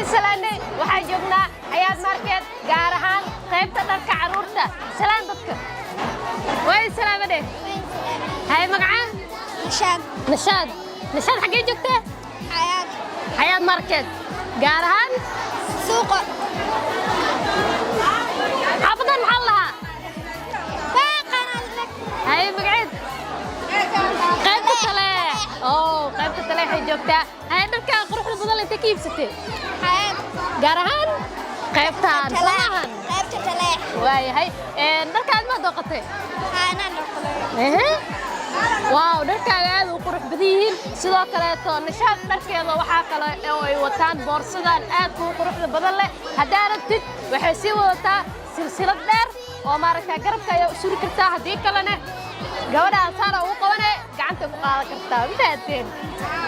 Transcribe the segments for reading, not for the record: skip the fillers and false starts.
Idin salaanay. Waxaan joognaa Xayaat Market, gaar ahaan qaybta dharka carruurta. Salaan dadka. Waa idin salaama dheh. Hay, magacaa? Nashaad. Nashaad. Nashaad, xaggee joogtaa? Xayaat. Xayaat Market, gaar ahaan? Suuqa. Xaafadan maxaa la lahaa? Hay, magaceed? Qaybta tale. Oo, qaybta tale waxay joogtaa. Hay, dharka quruxda badan intee ka iibsatay? Xayaat. Gaar ahaan qaybtaan, soo maahan? Qaybta Taleex. Waayahay, dharkaad ma dooqatay? Haanaan noqday. Ehe. Wow, dharkaaga aad u qurux badan yihiin. Sidoo kaleeto Nashaad dharkeeda waxaa kale oo ay wataan boorsadan aad kuu quruxda badan leh. Haddaa rabtid, waxay sii wadataa silsilad dheer oo maaragtaa garabka ayaa u suri kartaa. Haddii kalena gabadha ansaara ugu qabane, gacanta ku qaadan kartaa. Ma fahanteen?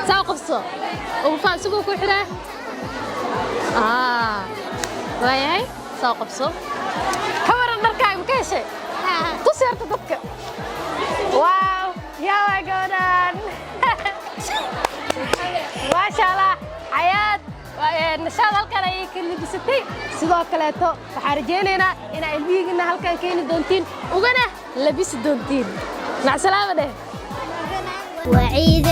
Saa qabso, ugu faan siguu ku xiraa. Waayahay, soo qabso. Ka waran dharkaaga, ma ka heshay? Tusi horta dadka. Wow, yaa waa gabadhan? Maasha Allah. Xayaat Nashaad halkan ayay ka libisatay. Sidoo kaleeto waxaan rajaynaynaa inaa ilmihiina halkan keeni doontiin, ugana labisi doontiin. Macsalaama dheh. وعيد.